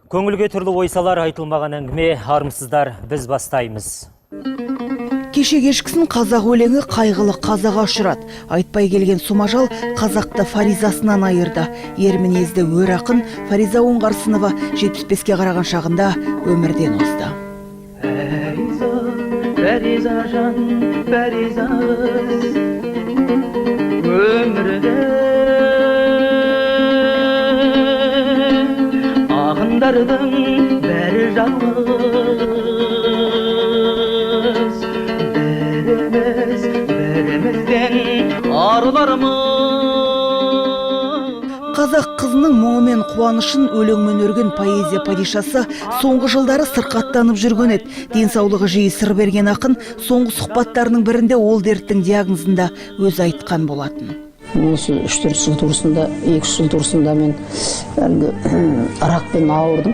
Көңілге түрлі ой салар айтылмаған әңгіме, армысыздар, біз бастаймыз. Кеше кешкісін қазақ өлеңі қайғылы қазаға ұшырады. Айтпай келген сұм ажал қазақты Фаризасынан айырды. Ер мінезді өр ақын Фариза Оңғарсынова 75-ке қараған шағында өмірден озды. Фариза, Фариза жан, Фариза қыз, өмірде ақындардың бәрі жалғыз. Біріміз бірімізден арылармыз. Қазақ қызының мұңы мен қуанышын өлеңмен өрген поэзия падишасы соңғы жылдары сырқаттанып жүрген еді. Денсаулығы жиі сыр берген ақын соңғы сұхбаттарының бірінде ол дерттің диагнозын да өзі айтқан болатын. Осы 3-4 жыл турасында, 2 жыл турасында мен әлгі ракпен ауырдым.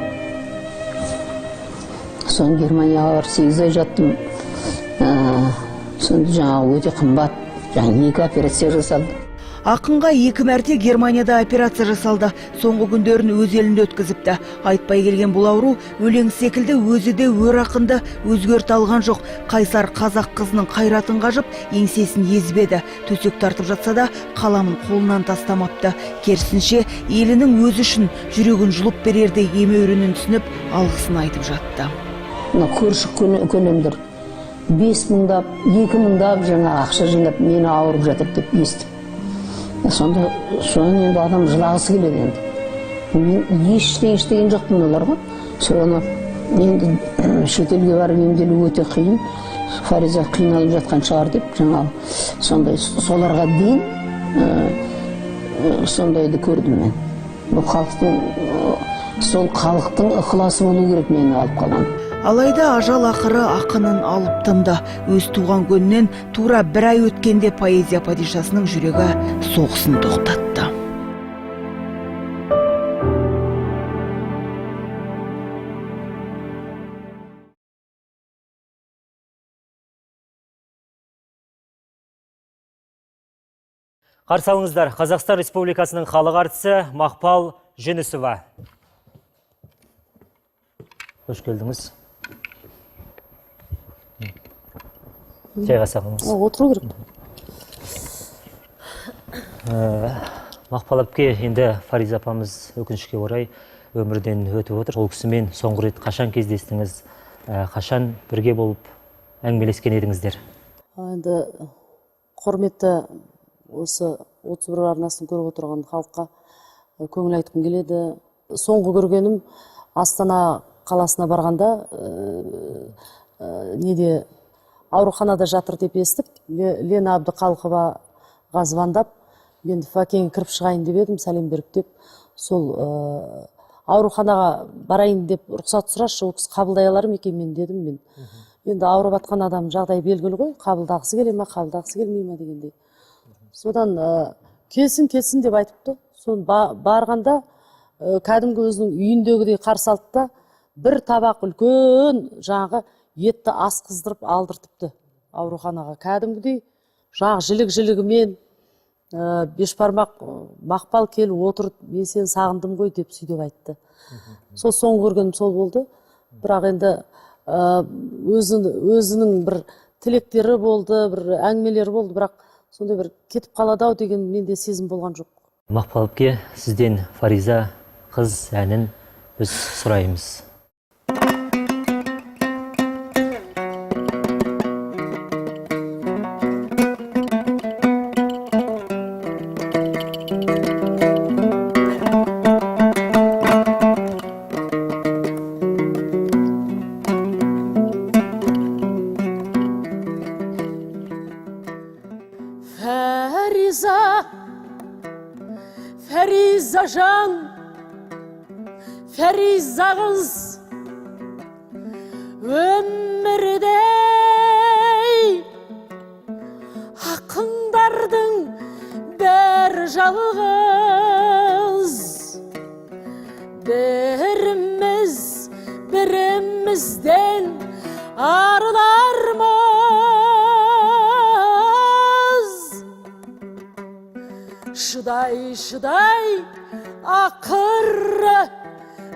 Соны Германияға барып 8 ай жаттым. Сонда жаңағы өте қымбат, жаңағы 2 операция жасалды. Ақынға 2 мәрте Германияда операция жасалды. Соңғы күндерін өз елінде өткізіпті. Айтпай келген бұл ауру өлең секілді өзі де өр ақынды өзгерте алған жоқ. Қайсар қазақ қызының қайратын қажып, еңсесін езбеді. Төсек тартып жатса да қаламын қолынан тастамапты. Керісінше, елінің өзі үшін жүрегін жұлып берердей емеурінін түсініп, алғысын айтып жатты. Мына көрші көнемдер 5 мыңдап, 2 мыңдап жаңа ақша жинап мені ауырып жатыр деп естіп. Сонда соны енді адам жылағысы келеді енді. Мен ештеңе істеген жоқпын оларға. Соны енді шетелге барып емделу өте қиын. Фариза қиналып жатқан шығар деп жаңағы сондай соларға дейін сондайды көрдім мен. Бұл халықтың, сол халықтың ықыласы болу керек мені алып қалған. Алайда ажал ақыры ақынын алып тынды. Өз туған күнінен тура бір ай өткенде поэзия падишасының жүрегі соғысын тоқтатты. Қарсы алыңыздар, Қазақстан Республикасының халық әртісі Мақпал Жүнісова. Қош келдіңіз. Жайғаса қалыңыз. Отыру керек. Мақпал әпке, енді Фариза апамыз өкінішке орай өмірден өтіп отыр. Ол кісімен соңғы рет қашан кездестіңіз? Қашан бірге болып әңгімелескен едіңіздер? Енді құрметті осы 31 арнасын көріп отырған халыққа көңіл айтқым келеді. Соңғы көргенім Астана қаласына барғанда, неде ауруханада жатыр деп естіп, Лена Әбдіқалықоваға звондап, мен Фәкеңе кіріп шығайын деп едім, сәлем беріп деп, сол ауруханаға барайын деп рұқсат сұрашы, ол кісі қабылдай алар ма екен мен дедім мен. Енді ауырып жатқан адам жағдай белгілі ғой, қабылдағысы келе ме, қабылдағысы келмей ме дегендей. Содан келсін, келсін деп айтыпты. Соны барғанда, кәдімгі өзінің үйіндегідей қарсы алды да, бір табақ үлкен жаңағы етті ас қыздырып алдыртыпты ауруханаға. Кәдімгідей жаңағы жілік-жілігімен, бешбармақ, Мақпал кел отыр, мен сені сағындым ғой деп сөйтіп айтты. Сол соңғы көргенім сол болды. Бірақ енді, өзінің бір тілектері болды, бір әңгімелері болды, бірақ сондай бір кетіп қалады ау деген менде сезім болған жоқ. Мақпал әпке, сізден Фариза қыз әнін біз сұраймыз. Фариза, Фариза жан, Фариза қыз, өмірдей ақындардың бәрі жалғыз. Біріміз бірімізден арылармыз. Шыдай, шыдай, ақыры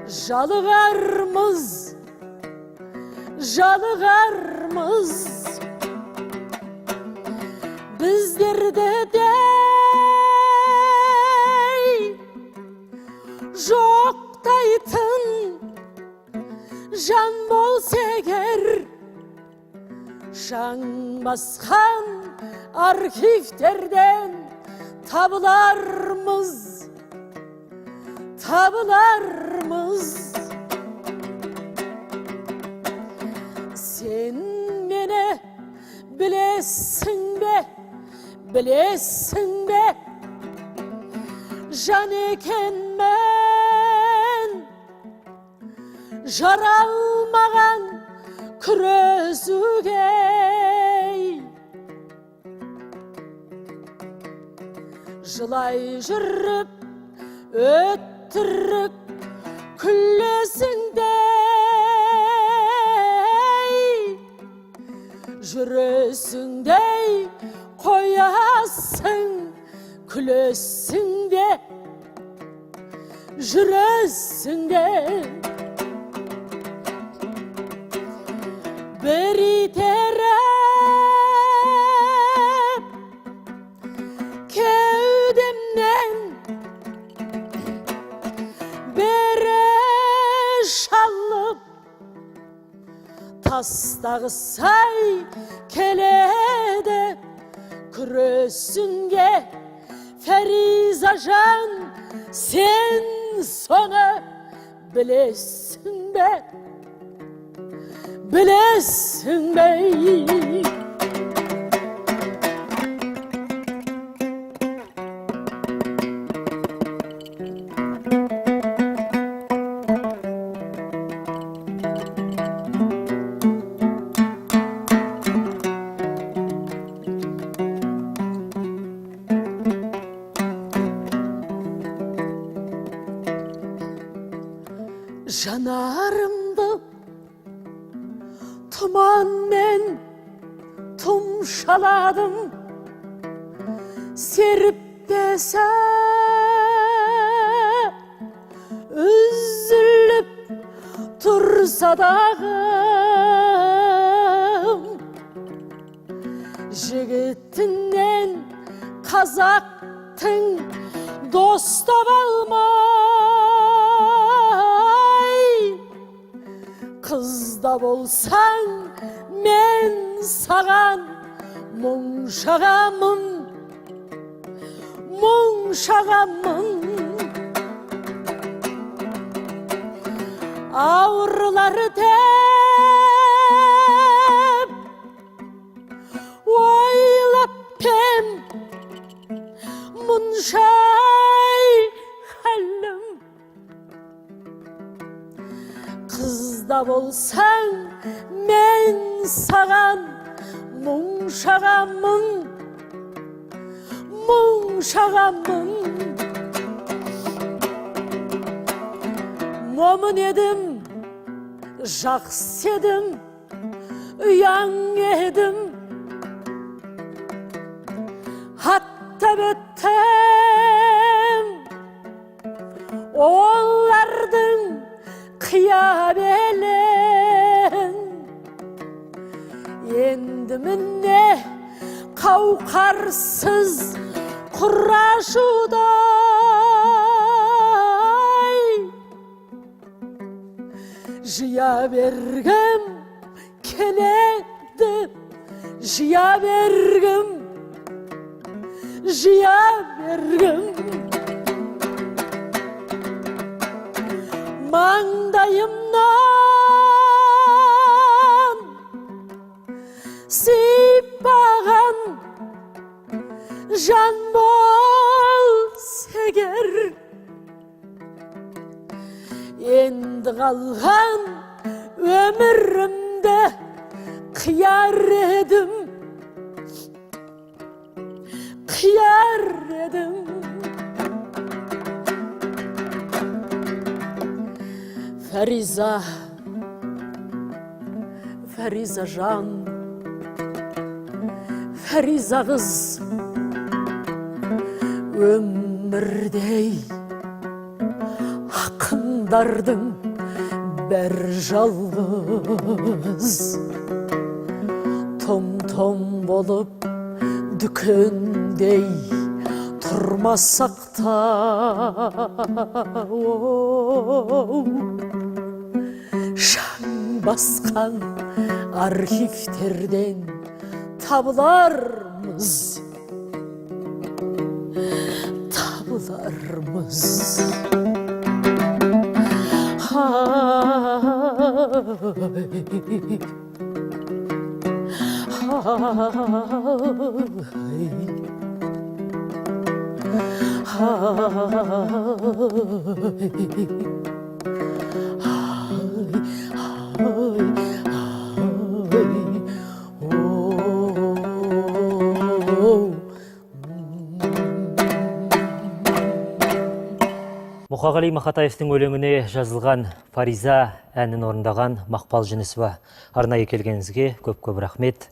Жалығармыз, жалығармыз. Біздерді дей жоқтайтын жан болса егер, шаң басқан архивтерден табылармыз, табылармыз. Сен мені білесің бе, білесің бе, жан екенмін, жаралмаған күресуге. Жылай жүріп өтірік күлесің де, жүресің де, қоясың, күлесің де, жүресің де. Бір итеріп кеудемнен, бері шалып тастағысай келеді күресінге. Фариза жан, сен соны білесің бе, білесің бе? Жанарымды тұманмен тұмшаладым, серіппесі үзіліп тұрса дағы, жігітінен қазақтың дос таба алмай, қыз да болсаң мен саған мұң шағамын, мұң шағамын. Ауырлар деп ойлап пем мұншай халім, қыз да болсаң мен саған мұң шағамын, мұң шағамын. Момын едім, жақсы едім, ұяң едім, аттап өттім олардың қия белін. Енді міне қауқарсыз құрашудай жия бергім келеді, жия бергім, жия бергім. Маңдайымнан сипаған жан болса егер, енді қалған өмірімді қияр едім, қияр едім. Фариза, Фариза жан, Фариза қыз, өмірдей ақындардың бәрі жалғыз. Том-том болып дүкендей тұрмасақ та, шаң басқан архивтерден табылармыз, табылармыз. Мұқағали Мақатаевтың өлеңіне жазылған Фариза әнін орындаған Мақпал Жүнісова. Арнайы келгеніңізге көп-көп рахмет.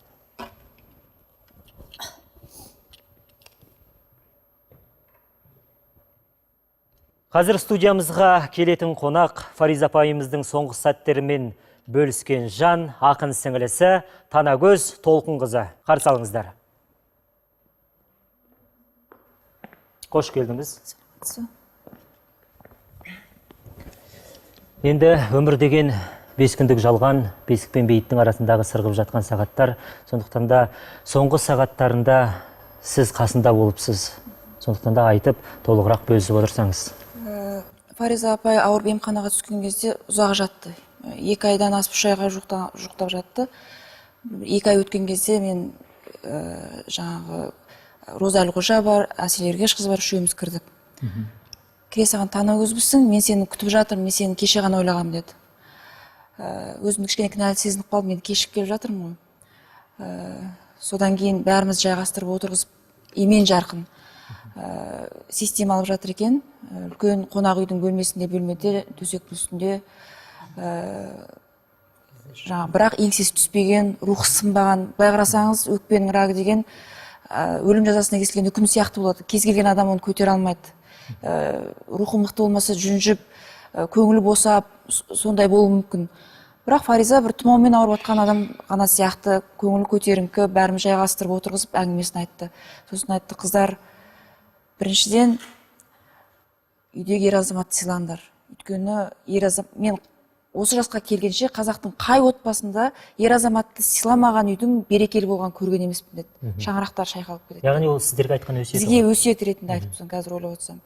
Қазір студиямызға келетін қонақ Фариза апайымыздың соңғы сәттерімен бөліскен жан, ақын сіңілісі Танагөз Толқынқызы. Қарсы алыңыздар. Қош келдіңіз. Енді өмір деген 5 күндік жалған, бесік пен бейіттің арасындағы сырғып жатқан сағаттар. Сондықтан да соңғы сағаттарында сіз қасында болыпсыз. Сондықтан да айтып, толығырақ бөлісіп отырсаңыз. Фариза апай ауырып емханаға түскен кезде ұзақ жатты. 2 айдан асып 3 айға жуықтап жатты. 2 ай өткен кезде мен жаңағы Роза Әлқожа бар, Әсел Ергешқызы бар, үшеуміз кірдік. Кіре саған Танагөзбісің, мен сені күтіп жатырмын, мен сені кеше ғана ойлағам деді. Өзімді кішкене кінәлі сезініп қалдым, мен кешігіп келіп жатырмын ғой. Содан кейін бәріміз жайғастырып отырғызып, емен жарқын система алып жатыр екен. Үлкен қонақ үйдің бөлмесінде, бөлмеде, төсектің үстінде, жаңа, бірақ еңсесі түспеген, рухы сынбаған. Былай қарасаңыз, өкпенің рагы деген өлім жазасына кесілген үкім сияқты болады. Кез келген адам оны көтере алмайды. Рухы мықты болмаса жүнжіп, көңілі босап, сондай болуы мүмкін. Бірақ Фариза бір тұмаумен ауырып жатқан адам ғана сияқты, көңілі көтеріңкі, бәріміз жайғастырып отырғызып әңгімесін айтты. Сосын айтты: қыздар, біріншіден үйдегі ер азаматты сыйлаңдар. Өйткені ер азамат, мен осы жасқа келгенше қазақтың қай отбасында ер азаматты сыйламаған үйдің берекелі болған көрген емеспін деді. Шаңырақтар шайқалып кетеді. Яғни ол сіздерге айтқан өсиет. Бізге өсиет ретінде айтып тұрсың, қазір ойлап отырсам.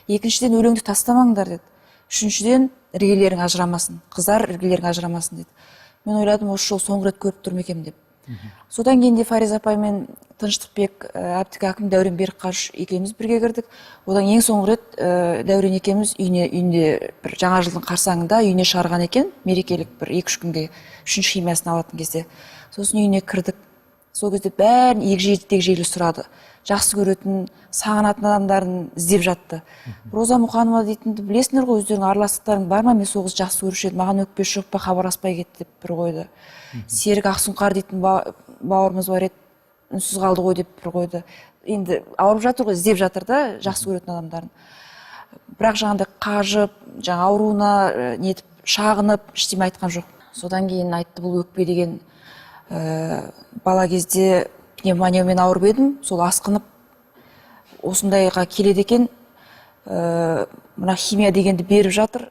Екіншіден, өлеңді тастамаңдар деді. Үшіншіден, іргелерің ажырамасын. Қыздар, іргелерің ажырамасын деді. Мен ойладым, осы жолы соңғы рет көріп тұрмын екен деп. Содан кейін де Фариза апаймен Тыныштықбек, Әбдік әкім, Дәурен Берікқажы екеуміз бірге кірдік. Одан ең соңғы рет Дәурен екеуміз үйінде бір жаңа жылдың қарсаңында үйіне шығарған екен, мерекелік бір 2-3 күнге, үшінші химиясын алатын кезде. Сосын үйіне кірдік. Сол кезде бәрін егжей-тегжейлі сұрады. Жақсы көретін, сағынатын адамдарын іздеп жатты. Роза Мұқанова дейтінді білесіңдер ғой, өздерінің араластықтарың бар ма? Мен сол қызды жақсы көруші едім, маған өкпесі жоқ па, хабарласпай кетті деп бір қойды. Серік Ақсұңқар дейтін бауырымыз бар еді, үнсіз қалды ғой деп бір қойды. Енді ауырып жатыр ғой, іздеп жатыр да жақсы көретін адамдарын. Бірақ жаңағыдай қажып, жаңа ауруына нетіп, шағынып, ештеме айтқан жоқ. Содан кейін айтты, бұл өкпе деген бала кезде пневмониямен ауырып едім, сол асқынып осындайға келеді екен. Мына химия дегенді беріп жатыр,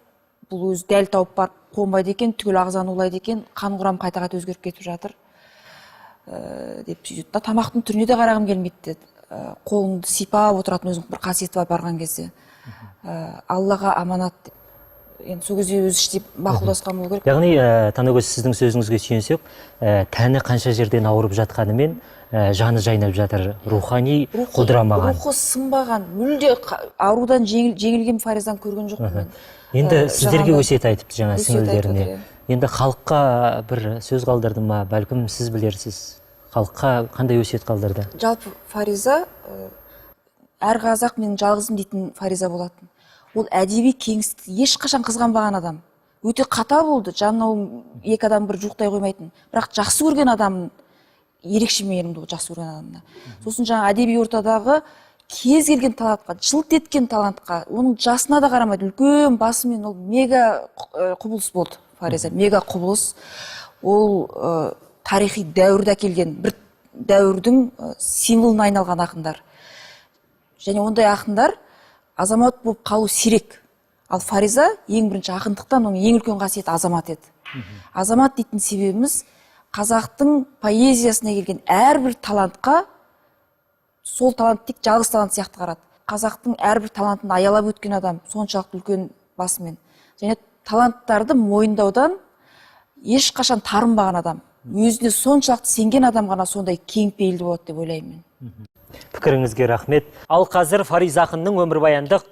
бұл өзі дәл тауып барып қонбайды екен, түгел ағзаны улайды екен, қан құрамы қайта-қайта өзгеріп кетіп жатыр деп сөйтеді. Тамақтың түріне де қарағым келмейді деді. Қолыңды сипап отыратын өзінің бір қасиеті бар барған кезде. Аллаға аманат деп. Енді сол кезде өзі іштей мақұлдасқан болу керек. Яғни, Танагөз, сіздің сөзіңізге сүйенсек, тәні қанша жерден ауырып жатқанымен, жаны жайнап жатыр, рухани құлдырамаған. Рухы сынбаған, мүлде аурудан жеңілген Фаризаны көрген жоқпын мен. Енді сіздерге өсиет айтыпты жаңа сіңілдеріне. Иә. Енді халыққа бір сөз қалдырды ма, бәлкім сіз білерсіз. Халыққа қандай өсиет қалдырды? Жалпы Фариза, әр қазақ менің жалғызым дейтін Фариза болатын. Ол әдеби кеңістікті ешқашан қызғанбаған адам. Өте қатал болды, жанына ол екі адам бір жуықтай қоймайтын. Бірақ жақсы көрген адамын, ерекше мейірімді болды жақсы көрген адамына. Сосын жаңа әдеби ортадағы кез келген талантқа, жылт еткен талантқа, оның жасына да қарамайды, үлкен басымен ол мега құбылыс болды Фариза мега құбылыс. Ол тарихи дәуірді әкелген, бір дәуірдің символына айналған ақындар. Және ондай ақындар азамат болып қалу сирек. Ал Фариза ең бірінші ақындықтан оның ең үлкен қасиеті азамат еді. Азамат дейтін себебіміз, қазақтың поэзиясына келген әрбір талантқа сол талант тек жалғыз талант сияқты қарады. Қазақтың әрбір талантын аялап өткен адам соншалықты үлкен басымен. Және таланттарды мойындаудан ешқашан тарынбаған адам, өзіне соншалықты сенген адам ғана сондай кең пейілді болады деп ойлаймын мен. Пікіріңізге рахмет. Ал қазір Фариза ақынның өмірбаяндық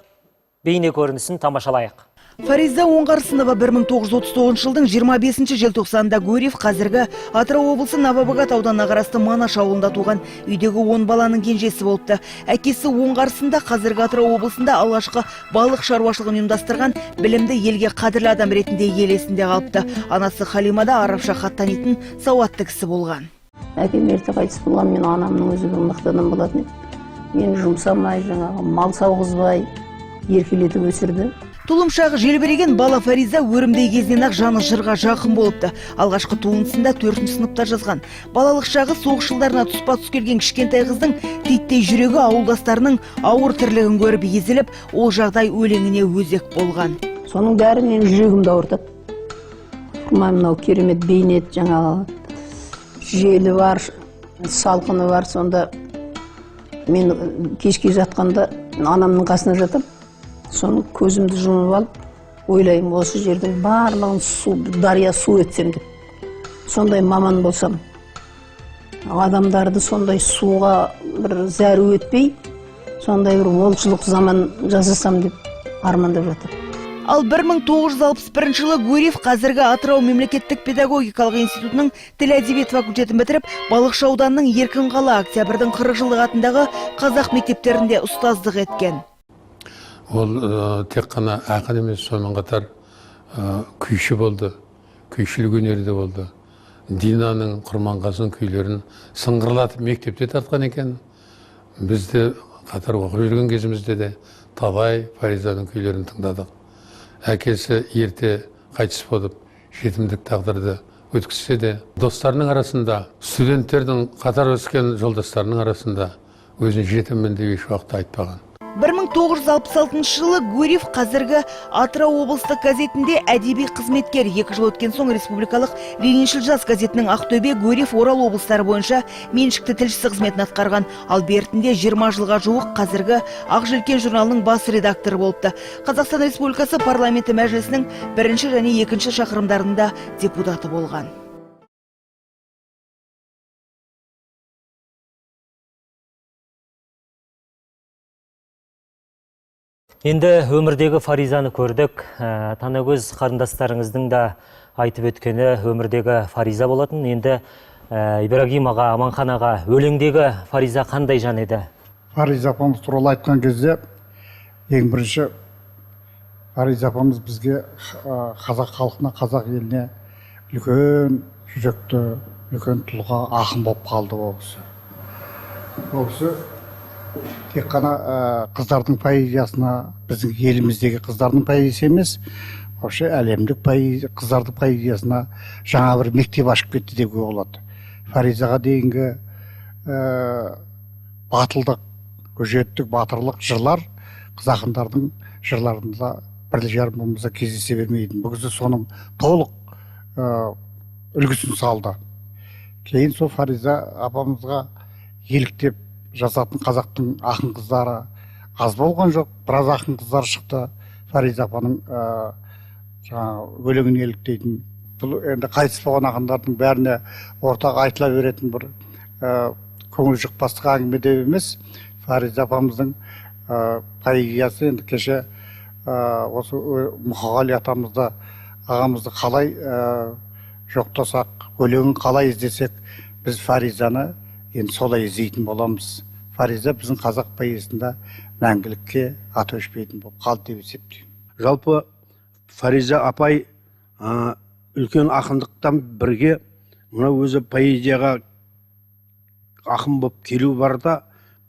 бейне көрінісін тамашалайық. Фариза Оңғарсынова 1939 жылдың 25 желтоқсанында Гурьев, қазіргі Атырау облысы Новобогат ауданына қарасты Манаш ауылында туған. Үйдегі 10 баланың кенжесі болыпты. Әкесі Оңғарсында қазіргі Атырау облысында алғашқы балық шаруашылығын ұйымдастырған білімді, елге қадірлі адам ретінде ел есінде қалыпты. Анасы Халима да арабша хат танитын сауатты кісі болған. Әкем ерте қайтыс болған, мен анамның өзі бір мықты адам болатын еді. Мені жұмсамай, жаңағы мал сауғызбай еркелетіп өсірді. Тұлымшағы желбіреген бала Фариза өрімдей кезінен ақ жаны жырға жақын болыпты. Алғашқы туындысын да 4 сыныпта жазған. Балалық шағы соғыс жылдарына тұспа-тұс келген кішкентай қыздың титтей жүрегі ауылдастарының ауыр тірлігін көріп езіліп, ол жағдай өлеңіне өзек болған. Соның бәрі менің жүрегімді ауыртады. Мынау керемет бейнет, жаңағы желі бар, салқыны бар. Сонда мен кешке жатқанда анамның қасына жатып, соны көзімді жұмып алып ойлаймын, осы жердің барлығын су, дария су етсем деп. Сондай маман болсам, адамдарды сондай суға бір зәру етпей, сондай бір молшылық заман жасасам деп армандап жатырмын. Ал 1961 жылы Гурьев қазіргі Атырау мемлекеттік педагогикалық институтының тіл әдебиет факультетін бітіріп, Балықшы ауданының Еркін қала Октябрьдің 40 жылдық атындағы қазақ мектептерінде ұстаздық еткен. Ол тек қана ақын емес, сонымен қатар күйші болды, күйшілік өнері де болды. Динаның, Құрманғазының күйлерін сыңғырлатып мектепте тартқан екен. Біз де қатар оқып жүрген кезімізде де талай Фаризаның күйлерін тыңдадық. Әкесі ерте қайтыс болып, жетімдік тағдырды өткізсе де, достарының арасында, студенттердің қатар өскен жолдастарының арасында өзін жетіммін деп еш уақытта айтпаған. 1966 жылы Гурьев қазіргі Атырау облыстық газетінде әдеби қызметкер, 2 жыл өткен соң республикалық Лениншіл жас газетінің Ақтөбе, Гурьев, Орал облыстары бойынша меншікті тілшісі қызметін атқарған. Ал бертінде 20 жылға жуық қазіргі Ақ желкен журналының бас редакторы болыпты. Қазақстан Республикасы парламенті мәжілісінің 1-ші және 2-ші шақырымдарында депутаты болған. Енді өмірдегі Фаризаны көрдік. Танагөз қарындастарыңыздың да айтып өткені өмірдегі Фариза болатын. Енді Ибрагим аға, Аманхан аға, өлеңдегі Фариза қандай жан еді? Фариза апамыз туралы айтқан кезде ең бірінші Фариза апамыз бізге, қазақ халқына, қазақ еліне үлкен жүректі, үлкен тұлға, ақын болып қалды ол кісі. Ол кісі тек қана қыздардың поэзиясына, біздің еліміздегі қыздардың поэзиясы емес, вообще әлемдік қыздардың поэзиясына жаңа бір мектеп ашып кетті деуге болады. Фаризаға дейінгі батылдық, өжеттік, батырлық жырлар қыз ақындардың жырларында бірлі-жарым болмаса кездесе бермейтін. Бұл кісі соның толық үлгісін салды. Кейін сол Фариза апамызға еліктеп жазатын қазақтың ақын қыздары аз болған жоқ, біраз ақын қыздар шықты. Фариза апаның жаңағы өлеңін еліктейтін. Бұл енді қайтыс болған ақындардың бәріне ортақ айтыла беретін бір көңіл жұқпастық әңгіме деп емес. Фариза апамыздың поэзиясы енді кеше осы Мұқағали атамызды, ағамызды қалай жоқтасақ, өлеңін қалай іздесек, біз Фаризаны енді солай іздейтін боламыз. Фариза біздің қазақ поэзиясында мәңгілікке аты өшпейтін болып қалды деп есептеймін. Жалпы Фариза апай үлкен ақындықтан бірге мына өзі поэзияға ақын болып келу бар да,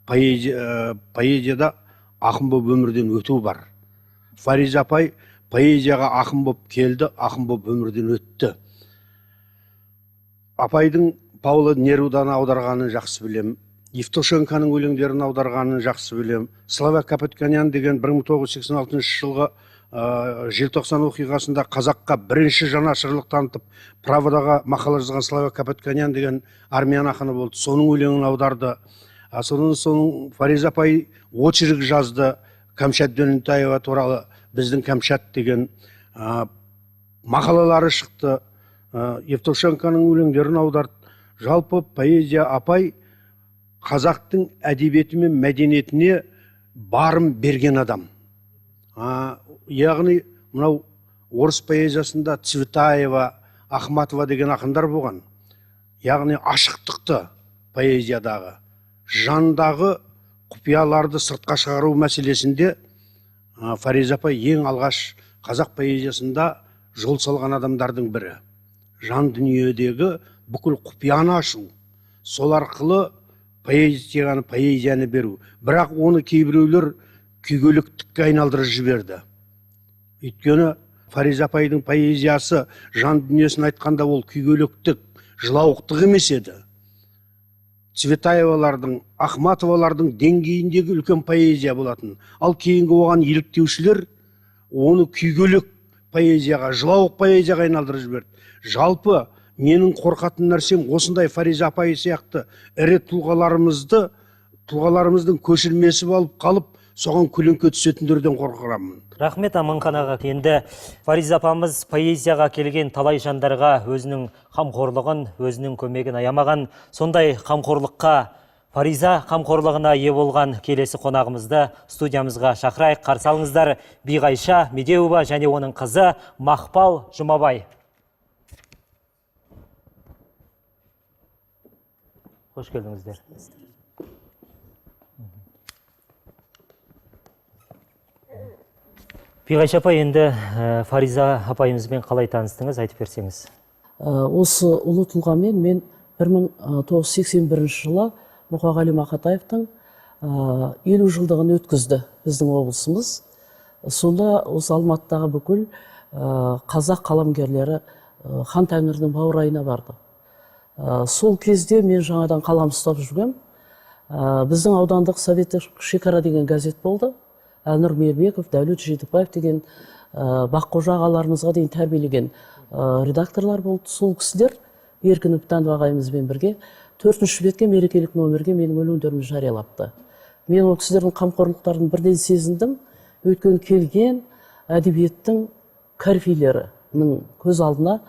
поэзияда ақын болып өмірден өту бар. Фариза апай Поэзияға ақын боп келді, ақын боп өмірден өтті. Апайдың Пауло Неруданы аударғанын жақсы білем, Евтушенконың өлеңдерін аударғанын жақсы білем. Слава Капытканян деген 1986 жылғы желтоқсан оқиғасында қазаққа бірінші жанашырлық танытып, Правдаға мақала жазған Слава Капытканян деген армян ақыны болды. Соның өлеңін аударды. Содан соң Фариза апай очерк жазды Кәмшат Дөнентаева туралы, біздің Кәмшат деген мақалалары шықты. Евтушенконың өлеңдерін аударды. Жалпы поэзия апай қазақтың әдебиеті мен мәдениетіне барым берген адам. Яғни мынау орыс поэзиясында Цветаева, Ахматова деген ақындар болған. Яғни ашықтықты поэзиядағы, жандағы құпияларды сыртқа шығару мәселесінде Фариза апай ең алғаш қазақ поэзиясында жол салған адамдардың бірі. Жан дүниедегі бүкіл құпияны ашу, сол арқылы поэзияны беру. Бірақ оны кейбіреулер күйгелектікке айналдырып жіберді. Өйткені Фариза апайдың поэзиясы жан дүниесін айтқанда ол күйгелектік, жылауықтық емес еді. Цветаевалардың, Ахматовалардың деңгейіндегі үлкен поэзия болатын. Ал кейінгі оған еліктеушілер оны күйгелек поэзияға, жылауық поэзияға айналдырып жіберді. Жалпы менің қорқатын нәрсем осындай Фариза апай сияқты ірі тұлғаларымыздың көшірмесі болып қалып, соған көлеңке түсетіндерден қорқамын. Рахмет, Аманхан аға. Енді Фариза апамыз поэзияға келген талай жандарға өзінің қамқорлығын, өзінің көмегін аямаған. Сондай қамқорлыққа, Фариза қамқорлығына ие болған келесі қонағымызды студиямызға шақырайық. Қарсы алыңыздар, Биғайша Медеуова және оның қызы Мақпал Жұмабай. Қош келдіңіздер. Биғайша апай, енді Фариза апайымызбен қалай таныстыңыз, айтып берсеңіз. Осы ұлы тұлғамен мен 1981 жылы Мұқағали Мақатаевтың 50 жылдығын өткізді біздің облысымыз. Сонда осы Алматыдағы бүкіл қазақ қаламгерлері хан тәңірінің баурайына барды. Сол кезде мен жаңадан қалам ұстап жүргем. Біздің аудандық Советтік шекара деген газет болды. Әлнұр Мейірбеков, Дәулет Жетікбаев деген Баққожа ағаларымызға дейін тәрбиелеген редакторлар болды. Сол кісілер Еркін Үптанов ағайымызбен бірге 4-ші бетке мерекелік номерге менің өлеңдерімді жариялапты. Мен ол кісілердің қамқорлықтарын бірден сезіндім. Өйткені келген әдебиеттің корифейлерінің көз алдына,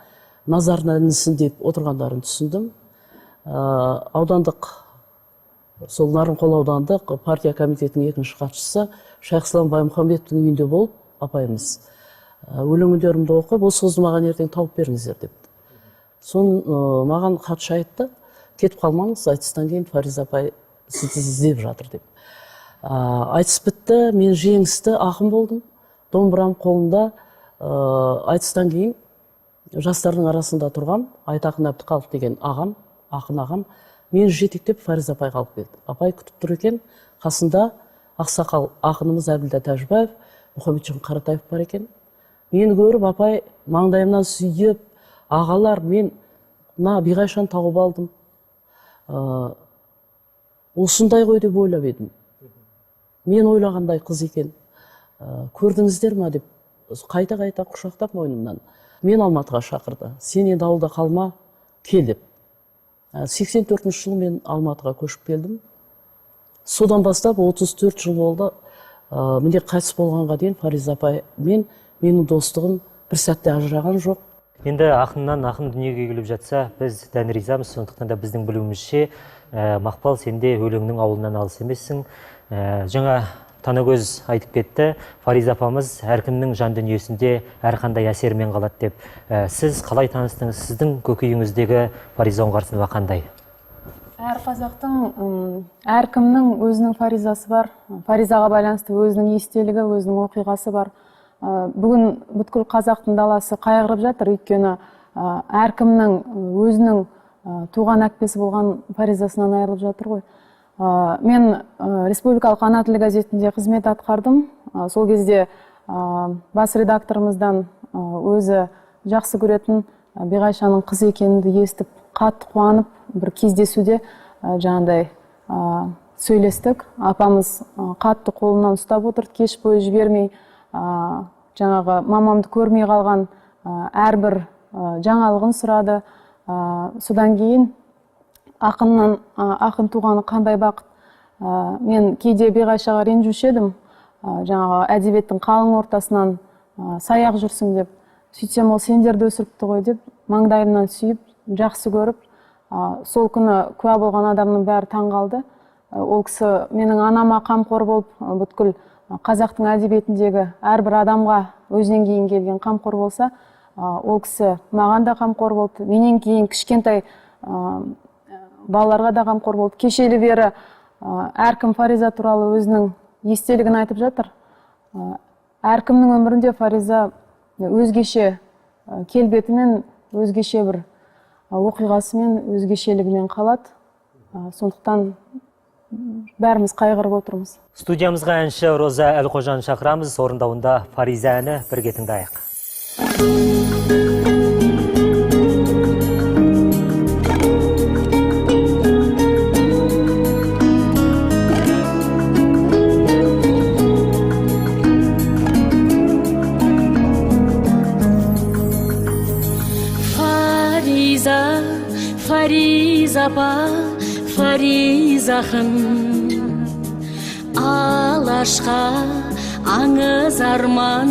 назарына ілінсін деп отырғандарын түсіндім. Аудандық, сол Нарынқол аудандық партия комитетінің екінші хатшысы Шайхислам Баймұхамбетовтің үйінде болып, апайымыз өлеңдерімді оқып, осы қызды маған ертең тауып беріңіздер депті. Соны маған хатшы айтты, кетіп қалмаңыз, айтыстан кейін Фариза апай сізді іздеп жатыр деп. Айтыс бітті, мен жеңісті ақын болдым. Домбырам қолымда. Айтыстан кейін жастардың арасында тұрған Айтақын Әбдіқалов деген ағам, ақын ағам, мені жетектеп Фариза апайға алып келді. Апай күтіп тұр екен, қасында ақсақал ақынымыз Әбділда Тәжібаев, Мұхамеджан Қаратаев бар екен. Мені көріп апай маңдайымнан сүйіп, ағалар, мен мына Биғайшаны тауып алдым. Осындай ғой деп ойлап едім. Мен ойлағандай қыз екен. Көрдіңіздер ма деп қайта-қайта құшақтап мойнымнан. Мен Алматыға шақырды. Сен енді ауылда қалма, кел деп. 84 жылы мен Алматыға көшіп келдім. Содан бастап 34 жыл болды. Міне қайтыс болғанға дейін Фариза апай мен менің достығым бір сәтте ажыраған жоқ. Енді ақыннан ақын дүниеге келіп жатса, біз дән ризамыз. Сондықтан да біздің білуімізше, Мақпал, сен де өлеңнің ауылынан алыс емессің. Жаңа Танагөз айтып кетті, Фариза апамыз әркімнің жан дүниесінде әрқандай әсермен қалады деп. Сіз қалай таныстыңыз? Сіздің көкейіңіздегі Фариза Оңғарсынова қандай? Әр қазақтың, әркімнің өзінің Фаризасы бар. Фаризаға байланысты өзінің естелігі, өзінің оқиғасы бар. Бүгін бүткіл қазақтың даласы қайғырып жатыр, өйткені әркімнің өзінің туған әпкесі болған Фаризасынан айырылып жатыр ғой. Мен республикалық ана тілі газетінде қызмет атқардым. Сол кезде Бас редакторымыздан өзі жақсы көретін Биғайшаның қызы екенімді естіп, қатты қуанып, бір кездесуде жаңағыдай сөйлестік. Апамыз қатты қолымнан ұстап отырды, кеш бойы жібермей, жаңағы мамамды көрмей қалған әрбір жаңалығын сұрады. Содан кейін ақыннан ақын туғаны қандай бақыт. Мен кейде Биғайшаға ренжуші едім, жаңағы әдебиеттің қалың ортасынан саяқ жүрсің деп. Сөйтсем, ол сендерді өсіріпті ғой деп маңдайымнан сүйіп, жақсы көріп, сол күні куә болған адамның бәрі таң қалды. Ол кісі менің анама қамқор болып, бүткіл қазақтың әдебиетіндегі әрбір адамға өзінен кейін келген қамқор болса, ол кісі маған да қамқор болды, менен кейін кішкентай балаларға да қамқор болды. Кешелі бері әркім Фариза туралы өзінің естелігін айтып жатыр. Әркімнің өмірінде Фариза өзгеше келбетімен, өзгеше бір оқиғасымен, өзгешелігімен қалады. Сондықтан бәріміз қайғырып отырмыз. Студиямызға әнші Роза Әлқожаны шақырамыз. Орындауында Фариза әні, бірге тыңдайық. Фариза, Фариза апа, Фаризахан, алашқа аңыз арман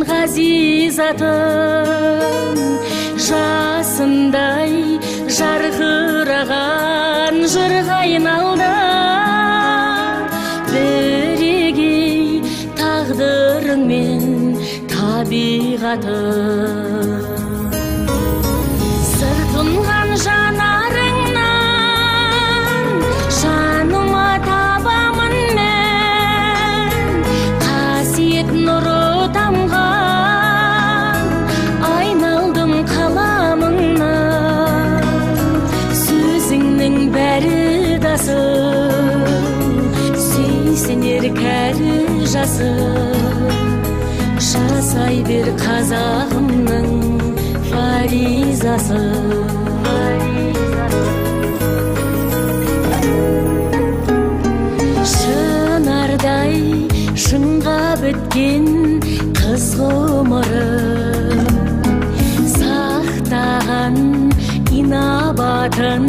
ғазиз атың, жасындай жарқыраған жырға айналды. Бірегей тағдырыңмен табиғатың, сыртынған жанарыңнан жаныма табамын мен, қасиет нұры тамған айналдым қаламыңнан. Сөзіңнің бәрі дасыл, сүйсінер кәрі жасыл, жасай бер қазағымның Фаризасы. Шынардай шыңға біткен қыз ғұмыры, сақтаған инабатын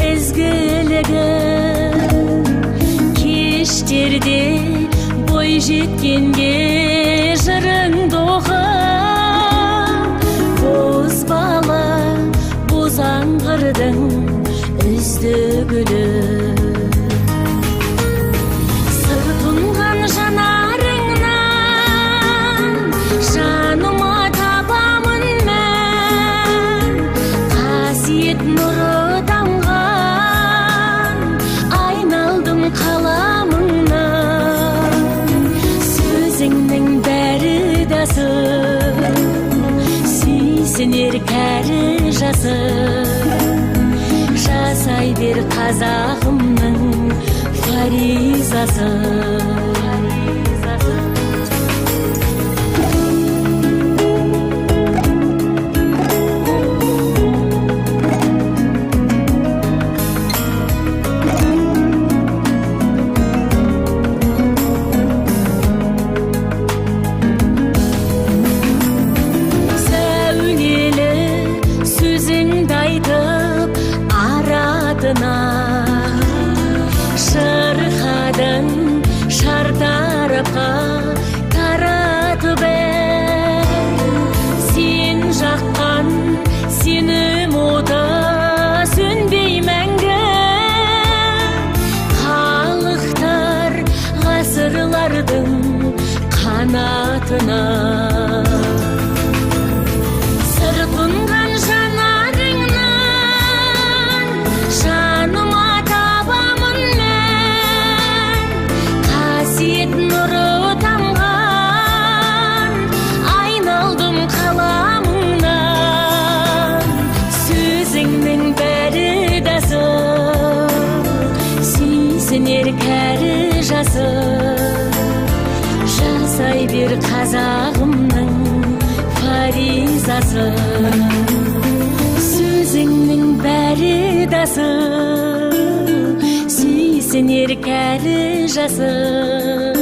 ізгілігі, кештерде бой жеткенге жырыңды оқып, бозбала бозаңғырдың үздік гүлі. Сыртынған жанарыңнан жаныма табамын мен, қасиет нұры тамған айналдым қаламыңнан. Сөзіңнің бәрі дасыл, сүйсінер кәрі жасыл, жасай бер қазағымның Фаризасы. Сәулелі сөзіңді айтып аратына, шырқадың шар тарапқа таратып ән. Сен жаққан сенім оты сөнбей мәңгі, халықтар ғасырлардың қанатына. Сыртынған жанарыңнан жаныма табамын мен, қасиет нұры тамған айналдым қаламыңнан. Сөзіңнің бәрі дасыл, сүйсінер кәрі жасыл, жасай бер бер қазағымның Фаризасы. Сөзіңнің бәрі дасыл, сүйсінер кәрі жасыл.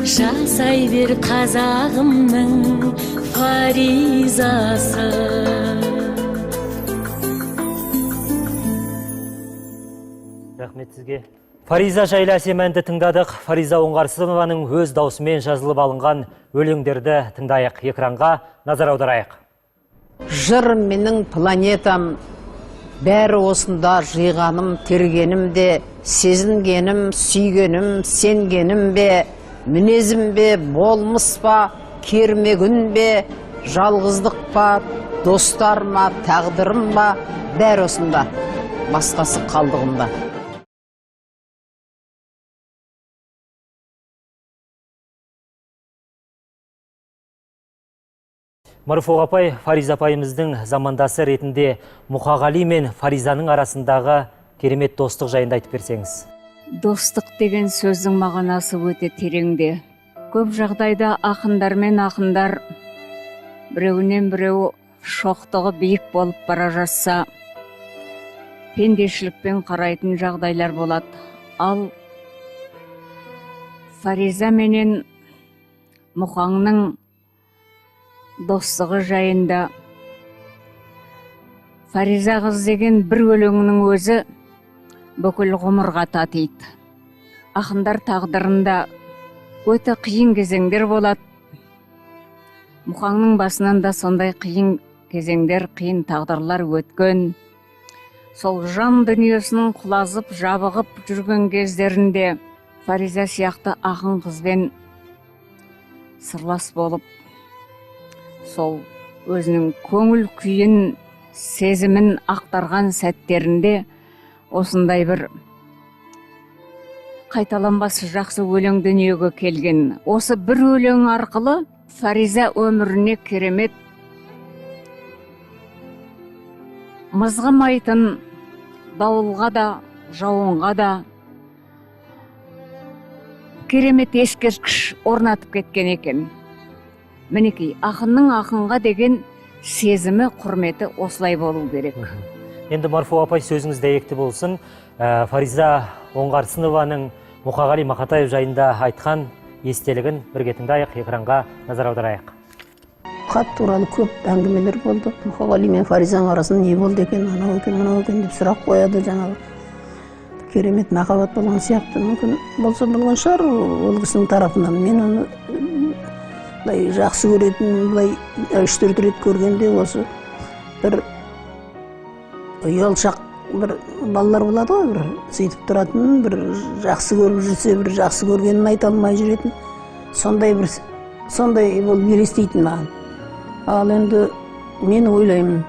Жасай бер қазағымның Фаризасы. Рахмет сізге. Фариза жайлы әсем әнді тыңдадық. Фариза Оңғарсынованың өз даусымен жазылып алынған өлеңдерді тыңдайық. Экранға назар аударайық. Жыр менің планетам, бәрі осында жиғаным, тергенім де, сезінгенім, сүйгенім, сенгенім бе, мінезім бе, болмыс па, кермегін бе, жалғыздық па, достар ма, тағдырым ба, бәрі осында, басқасы қалдығымда. Марфуға апай, Фариза апайымыздың замандасы ретінде Мұқағали мен Фаризаның арасындағы керемет достық жайында айтып берсеңіз. Достық деген сөздің мағынасы өте тереңде. Көп жағдайда ақындар мен ақындар біреуінен біреуі шоқтығы биік болып бара жатса, пендешілікпен қарайтын жағдайлар болады. Ал Фариза менен Мұқаңның достығы жайында Фариза қыз деген бір өлеңнің өзі бүкіл ғұмырға татиды. Ақындар тағдырында өте қиын кезеңдер болады. Мұқаңның басынан да сондай қиын кезеңдер, қиын тағдырлар өткен. Сол жан дүниесінің құлазып, жабығып жүрген кездерінде Фариза сияқты ақын қызбен сырлас болып, сол өзінің көңіл күйін, сезімін ақтарған сәттерінде осындай бір қайталанбас жақсы өлең дүниеге келген. Осы бір өлең арқылы Фариза өміріне керемет мызғымайтын, дауылға да, жауынға да керемет ескерткіш орнатып кеткен екен. Мінекей, ақынның ақынға деген сезімі, құрметі осылай болу керек. Енді Марфуға апай, сөзіңіз дәйекті болсын. Фариза Оңғарсынованың Мұқағали Мақатаев жайында айтқан естелігін бірге тыңдайық, экранға назар аударайық. Хат туралы көп әңгімелер болды. Мұқағали мен Фаризаның арасында не болды екен, анау екен, мынау екен деп сұрақ қояды. Жаңағы керемет махаббат болған сияқты. Мүмкін болса болған шығар ол кісінің тарапынан. Мен оны былай жақсы көретін, былай 3-4 рет көргенде осы бір ұялшақ бір балалар болады ғой, бір сөйтіп тұратын, бір жақсы көріп жүрсе, бір жақсы көргенін айта алмай жүретін, сондай бір сондай болып елестейтін маған. Ал енді мен ойлаймын,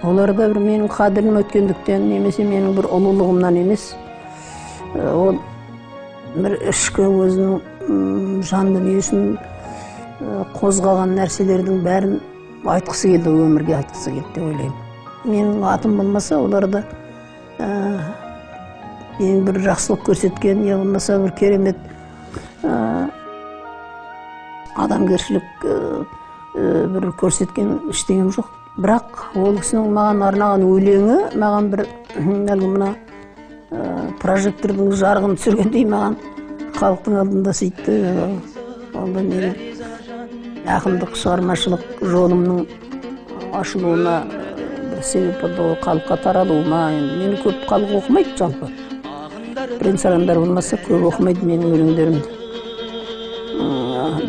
олар да бір менің қадірім өткендіктен немесе менің бір ұлылығымнан емес, ол бір ішкі өзінің жан дүниесін қозғаған нәрселердің бәрін айтқысы келді, өмірге айтқысы келді деп ойлаймын. Менің атым болмаса, олар да мен бір жақсылық көрсеткен, я болмаса бір керемет адамгершілік бір көрсеткен ештеңем жоқ. Бірақ ол кісінің маған арнаған өлеңі маған бір әлгі мына прожектордың жарығын түсіргендей маған халықтың алдында сөйтті. Ол да менің ақындық шығармашылық жолымның ашылуына бір себеп болды, ол халыққа таралуыма. Енді мені көп халық оқымайды жалпы. Бірен-сарандар болмаса көп оқымайды менің өлеңдерімді.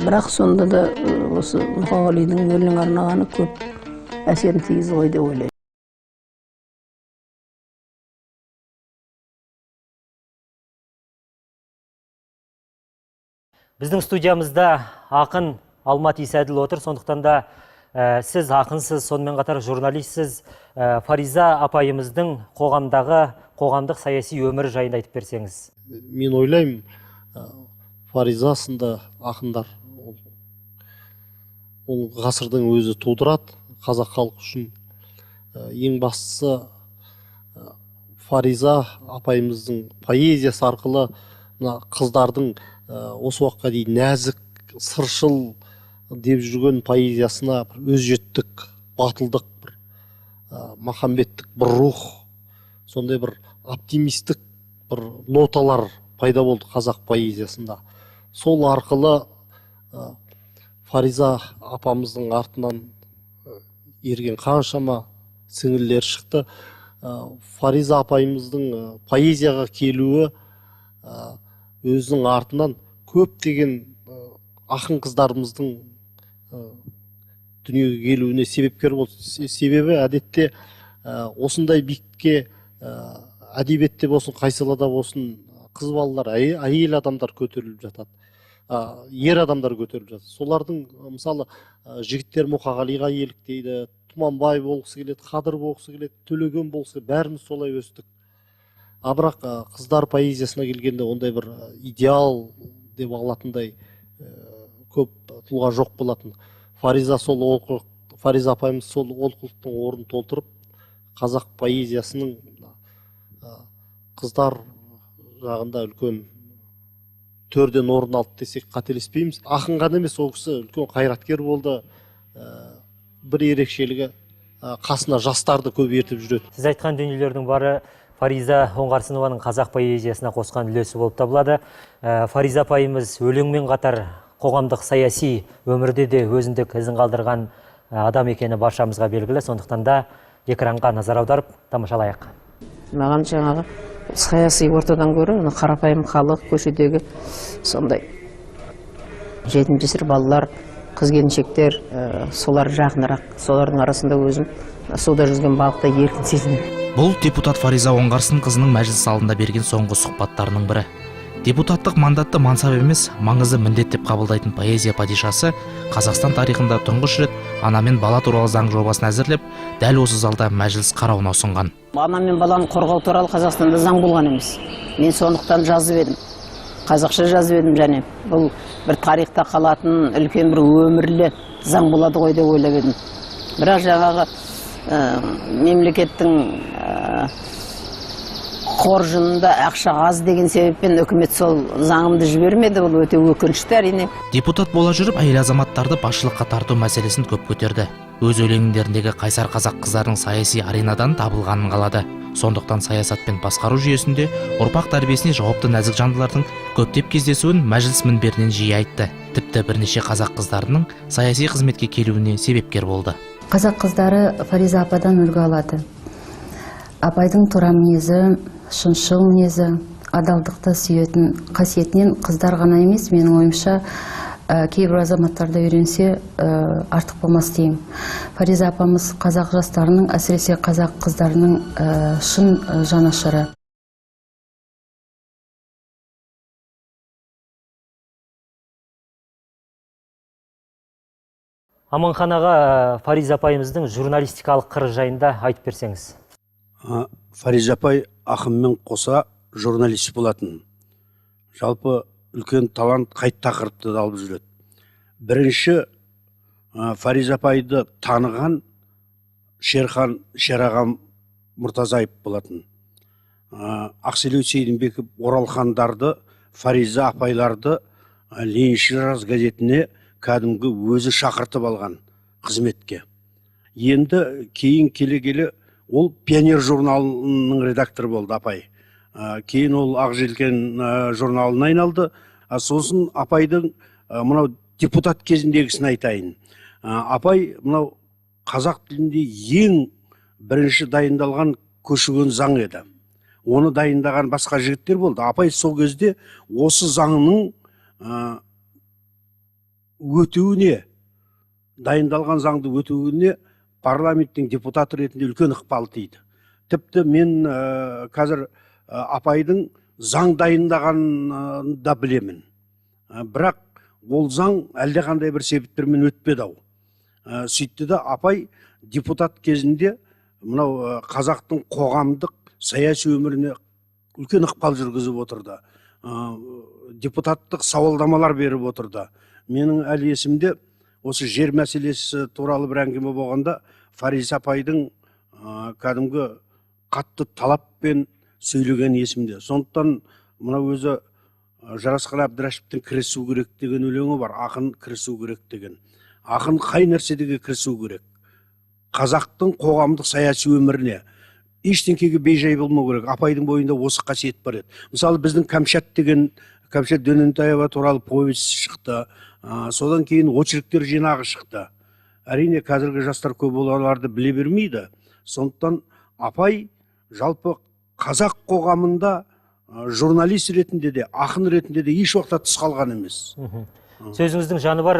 Бірақ сонда да осы Мұқағалидың өлең арнағаны көп әсерін тигізді ғой деп ойлаймын. Біздің студиямызда ақын Алмат Исәділ отыр, сондықтан да сіз ақынсыз, сонымен қатар журналистсіз. Фариза апайымыздың қоғамдағы қоғамдық саяси өмірі жайында айтып берсеңіз. Мен ойлаймын, Фариза сынды ақындар ол ғасырдың өзі тудырады қазақ халқы үшін. Ең бастысы Фариза апайымыздың поэзиясы арқылы мына қыздардың осы уақытқа дейін нәзік сыршыл деп жүрген поэзиясына бір өжеттік, батылдық, бір махамбеттік бір рух, сондай бір оптимистік бір ноталар пайда болды қазақ поэзиясында. Сол арқылы Фариза апамыздың артынан ерген қаншама сіңілілер шықты. Фариза апайымыздың поэзияға келуі өзінің артынан көптеген ақын қыздарымыздың дүниеге келуіне себепкер болды. Себебі әдетте осындай биікке әдебиетте болсын, қай салада болсын, қыз балалар, әйел адамдар көтеріліп жатады, ер адамдар көтеріліп жатады. Солардың мысалы жігіттер Мұқағалиға еліктейді, Тұманбай болғысы келеді, Қадыр болғысы келеді, Төлеген болғысы келеді, бәріміз солай өстік. А бірақ қыздар поэзиясына келгенде ондай бір идеал деп алатындай көп тұлға жоқ болатын. Фариза Фариза апайымыз сол олқылықтың орнын толтырып, қазақ поэзиясының қыздар жағында үлкен төрден орын алды десек қателеспейміз. Ақын ғана емес, ол кісі үлкен қайраткер болды. Бір ерекшелігі, қасына жастарды көп ертіп жүреді. Сіз айтқан дүниелердің бары Фариза Оңғарсынованың қазақ поэзиясына қосқан үлесі болып табылады. Фариза апайымыз өлеңмен қатар қоғамдық саяси өмірде де өзіндік ізін қалдырған адам екені баршамызға белгілі. Сондықтан да экранға назар аударып тамашалайық. Маған жаңағы саяси ортадан гөрі қарапайым халық, көшедегі сондай жетім жесір балалар, қыз келіншектер, солар жақынырақ. Солардың арасында өзім суда жүзген балықтай еркін сезінемін. Бұл депутат Фариза Оңғарсынқызының мәжіліс залында берген соңғы сұхбаттарының бірі. Депутаттық мандатты мансап емес, маңызды міндет деп қабылдайтын поэзия падишасы Қазақстан тарихында тұңғыш рет ана мен бала туралы заң жобасын әзірлеп, дәл осы залда мәжіліс қарауына ұсынған. Ана мен баланы қорғау туралы Қазақстанда заң болған емес. Мен сондықтан жазып едім. Қазақша жазып едім, және бұл бір тарихта қалатын үлкен бір өмірлі заң болады ғой деп ойлап едім. Бірақ жаңағы мемлекеттің қоржынында ақша аз деген себеппен үкімет сол заңымды жібермеді. Бұл өте өкінішті әрине. Депутат бола жүріп әйел азаматтарды басшылыққа тарту мәселесін көп көтерді. Өз өлеңдеріндегі қайсар қазақ қыздарының саяси аренадан табылғанын қалады. Сондықтан саясат пен басқару жүйесінде ұрпақ тәрбиесіне жауапты нәзік жандылардың көптеп кездесуін мәжіліс мінберінен жиі айтты. Тіпті бірнеше қазақ қыздарының саяси қызметке келуіне себепкер болды. Қазақ қыздары Фариза ападан үлгі алады. Апайдың тура мінезі, шыншыл мінезі, адалдықты сүйетін қасиетінен қыздар ғана емес, менің ойымша, кейбір азаматтарды үйренсе артық болмас деймін. Фариза апамыз қазақ жастарының, әсіресе қазақ қыздарының шын жанашыры. Аманхан аға, Фариза апайымыздың журналистикалық қыры жайында айтып берсеңіз. Фариза апай ақынмен қоса журналист болатын. Жалпы үлкен талант, қай тақырыпты да алып жүреді. Бірінші Фариза апайды таныған Шерхан Шерағам Мұртазаев болатын. Ақселеу Сейдімбеков оралхандарды, Фариза апайларды Лениншіл жас газетіне кәдімгі өзі шақыртып алған қызметке. Енді кейін келе-келе ол Пионер журналының редакторы болды апай. Кейін ол Ақ желкен журналына айналды. Сосын апайдың мынау депутат кезіндегісін айтайын. Апай мынау қазақ тілінде ең бірінші дайындалған көші-қон заң еді. Оны дайындаған басқа жігіттер болды. Апай сол кезде осы заңның өтуіне, дайындалған заңды өтуіне парламенттің депутаты ретінде үлкен ықпал тиді. Тіпті мен қазір апайдың заң дайындағанын да білемін. Бірақ ол заң әлдеқандай бір себептермен өтпеді ау. Сөйтті де апай депутат кезінде мынау қазақтың қоғамдық саяси өміріне үлкен ықпал жүргізіп отырды. Депутаттық сауалдамалар беріп отырды. Менің әлі есімде осы жер мәселесі туралы бір әңгіме болғанда Фариза апайдың кәдімгі қатты талаппен сөйлеген есімде. Сондықтан мына өзі Жарасқан Әбдірашевтің кірісу керек деген өлеңі бар, ақын кірісу керек деген. Ақын қай нәрседеге кірісу керек? Қазақтың қоғамдық саяси өміріне ештеңкеге бейжай болмау керек. Апайдың бойында осы қасиет бар еді. Мысалы, біздің Кәмшат деген, Кәмшат Дөнентаева туралы повесть шықты. Содан кейін очерктер жинағы шықты. Әрине, қазіргі жастар көп оларды біле бермейді. Сондықтан апай жалпы қазақ қоғамында журналист ретінде де, ақын ретінде де еш уақытта тыс қалған емес. Сөзіңіздің жаны бар,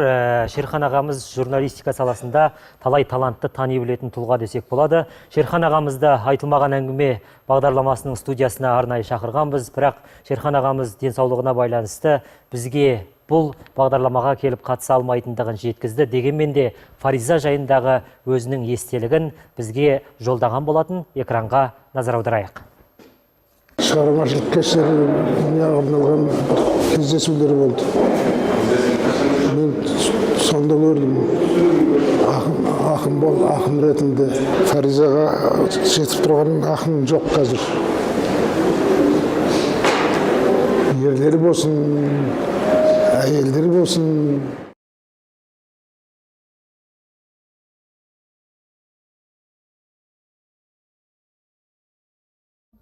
Шерхан ағамыз журналистика саласында талай талантты тани білетін тұлға десек болады. Шерхан ағамызды айтылмаған әңгіме бағдарламасының студиясына арнайы шақырғанбыз, бірақ Шерхан ағамыз денсаулығына байланысты бізге бұл бағдарламаға келіп қатыса алмайтындығын жеткізді. Дегенмен де Фариза жайындағы өзінің естелігін бізге жолдаған болатын. Экранға назар аударайық. Шығармашылық кештеріне арналған кездесулер болды. Мен сонда көрдім, ақын бол, ақын ретінде Фаризаға жетіп тұрған ақын жоқ қазір. Ерлер болсын, әйелдер болсын.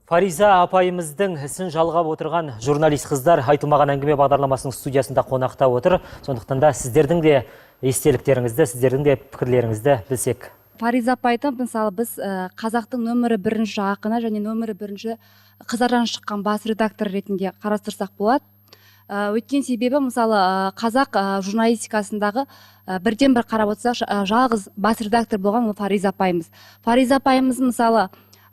Фариза апайымыздың ісін жалғап отырған журналист қыздар айтылмаған әңгіме бағдарламасының студиясында қонақта отыр. Сондықтан да сіздердің де естеліктеріңізді, сіздердің де пікірлеріңізді білсек. Фариза апайды, мысалы, біз қазақтың нөмірі бірінші ақыны және нөмірі бірінші қыздардан шыққан бас редактор ретінде қарастырсақ болады. Өткен себебі, мысалы, қазақ журналистикасындағы бірден бір қарап отырсақ, жалғыз бас редактор болған ол Фариза апайымыз. Фариза апайымыз, мысалы,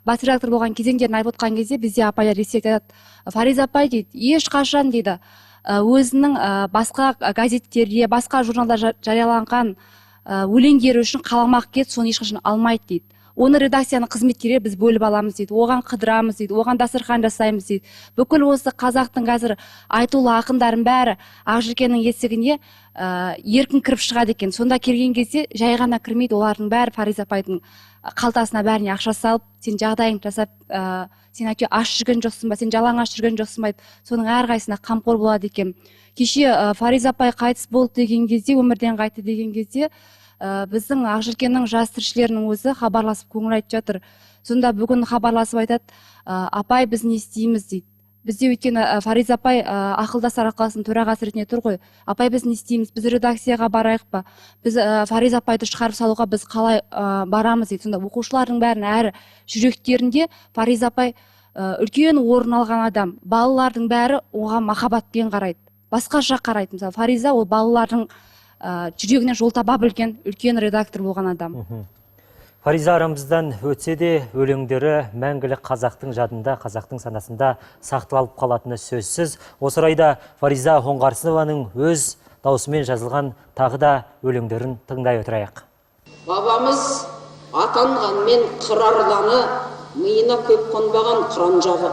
бас редактор болған кезеңдерін айтып отқан кезде бізде апайлар естелік айтады. Фариза апай дейді, ешқашан дейді, өзінің басқа газеттерде, басқа журналда жарияланған өлеңдері үшін қаламақ кет, соны ешқашан алмайды дейді. Оны редакцияның қызметкерлері біз бөліп аламыз дейді, оған қыдырамыз дейді, оған дастархан жасаймыз дейді. Бүкіл осы қазақтың қазір айтулы ақындарын бәрі Ақжелкеннің есігіне еркін кіріп шығады екен. Сонда келген кезде жай ғана кірмейді, олардың бәрі Фариза апайдың қалтасына бәріне ақша салып, сен жағдайыңды жасап, сен әйтеуір аш жүрген жоқсың ба, сен жалаңаш жүрген жоқсың ба, соның әрқайсысына қамқор болады екен. Кеше Фариза апай қайтыс болды деген кезде, өмірден қайтты деген кезде, біздің Ақжелкеннің жас тілшілерінің өзі хабарласып көңіл айтып жатыр. Сонда бүгін хабарласып айтады, апай біз не істейміз дейді. Бізде өйткені Фариза апай ақылдас алқасының төрағасы ретінде тұр ғой. Апай біз не істейміз, біз редакцияға барайық па, біз Фариза апайды шығарып салуға біз қалай барамыз дейді. Сонда оқушылардың бәрін әрі жүректерінде Фариза апай үлкен орын алған адам. Балалардың бәрі оған махаббатпен қарайды, басқаша қарайды. Мысалы, Фариза ол балалардың жүрегіне жол таба білген үлкен редактор болған адам. Фариза арамыздан өтсе де, өлеңдері мәңгілік қазақтың жадында, қазақтың санасында сақталып қалатыны сөзсіз. Осы орайда Фариза Оңғарсынованың өз даусымен жазылған тағы да өлеңдерін тыңдай отырайық. Бабамыз атанғанмен қыр арланы, миына көп қонбаған қыран жағы.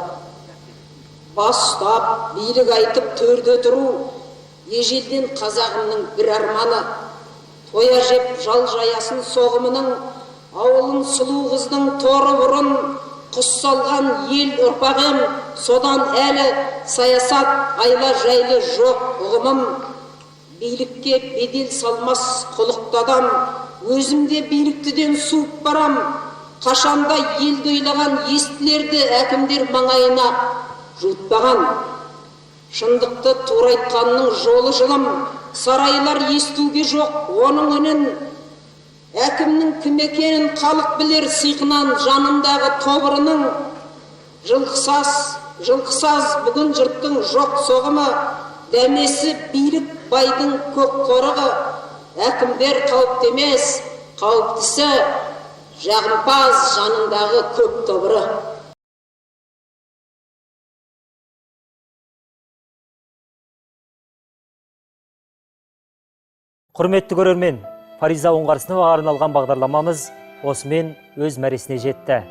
Бас ұстап, билік айтып төрде тұру, ежелден қазағымның бір арманы. Тоя жеп жал жаясын соғымының, ауылын сұлу қыздың торы бұрын, құс салған ел ұрпақ ем, содан әлі саясат айла жайлы жоқ ұғымым. Билікке бедел салмас құлықты адам, өзім де биліктіден суып барам. Қашанда елді ойлаған естілерді әкімдер маңайына жуытпаған. Шындықты тура айтқанның жолы жылым, сарайлар естуге жоқ оның үнін. Әкімнің кім екенін халық білер сиқынан жанындағы тобырының. Жылқысаз бүгін жұрттың жоқ соғымы, дәмесі билік байдың көк қорығы. Әкімдер қауіпті емес, қауіптісі жағымпаз жанындағы көп тобыры. Құрметті көрермен, Фариза Оңғарсыноваға арналған бағдарламамыз осымен өз мәресіне жетті.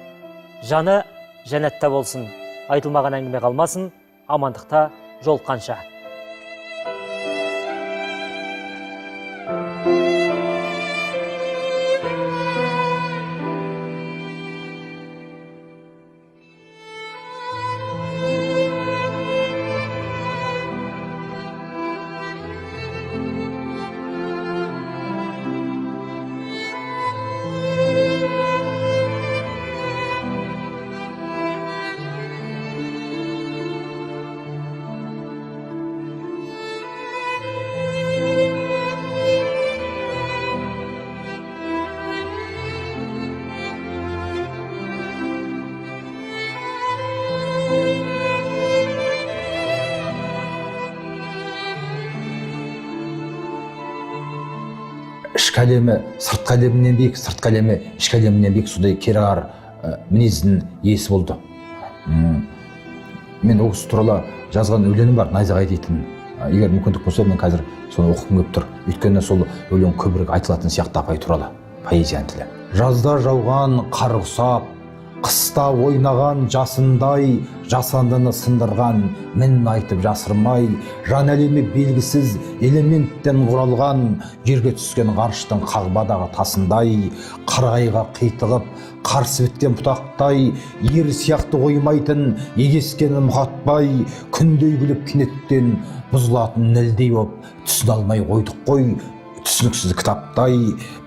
Жаны жәннатта болсын, айтылмаған әңгіме қалмасын, амандықта жолыққанша. Ішкі әлемі сыртқы әлемінен биік, сыртқы әлемі ішкі әлемінен биік, сондай кереғар мінездің иесі болды. Мен ол кісі туралы жазған өлеңім бар, «Найзағай» дейтін. Егер мүмкіндік болса, мен қазір соны оқығым келіп тұр, өйткені сол өлең көбірек айтылатын сияқты апай туралы, поэзияның тілі. Жазда жауған қар ұқсап, қыста ойнаған жасындай, жасандыны сындырған мін айтып жасырмай, жан әлемі белгісіз элементтен құралған, жерге түскен ғарыштың қағбадағы тасындай, қарағайға қитығып қарсы біткен бұтақтай, ер сияқты қоймайтын егескенін мұқатпай, күндей күліп кенеттен бұзылатын нілдей боп, түсіне алмай қойдық қой түсініксіз кітаптай.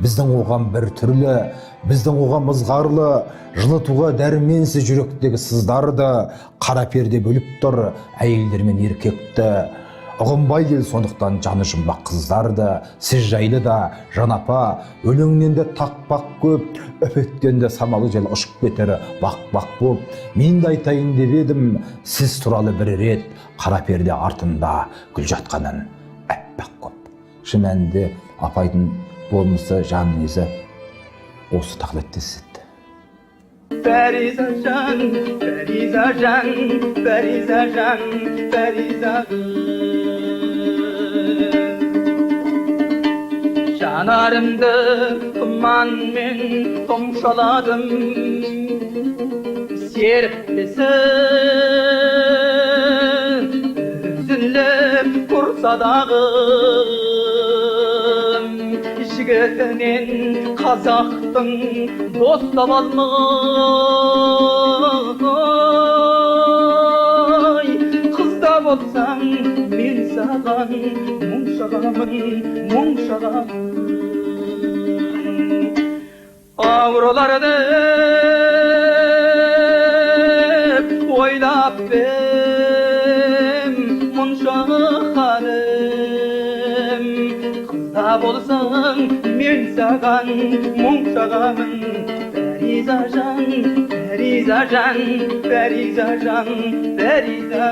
Біздің оған бір түрлі, біздің оған ызғарлы, жылытуға дәрменсіз жүректегі сыздарды, қара перде бөліп тұр әйелдер мен еркекті, ұғынбай ел сондықтан жаны жұмбақ қыздарды. Сіз жайлы да, жан апа, өлеңнен де тақпақ көп, үп еткенде самалы жел ұшып кетер бақ бақ боп. Мен де айтайын деп едім сіз туралы бір рет, қара перде артында гүл жатқанын аппақ көп. Шын мәнінде апайдың болмысы, жан мінезі осы тақылеттес еді. Фәриза жан, Фәриза жан, Фәриза жан, Фәриза. Жанарымды тұманмен тұмшаладым, серіппесі үзіліп тұрса дағы, жігітінен қазақтың дос таба алмай, қыз да болсаң мен саған мұң шағамын, мұң шағамын. Аурулар деп ойлап ем мұнша халім, қыз да болсаң мен саған мұң шағамын. Фәриза жан, Фәриза жан, Фәриза жан, Фәриза.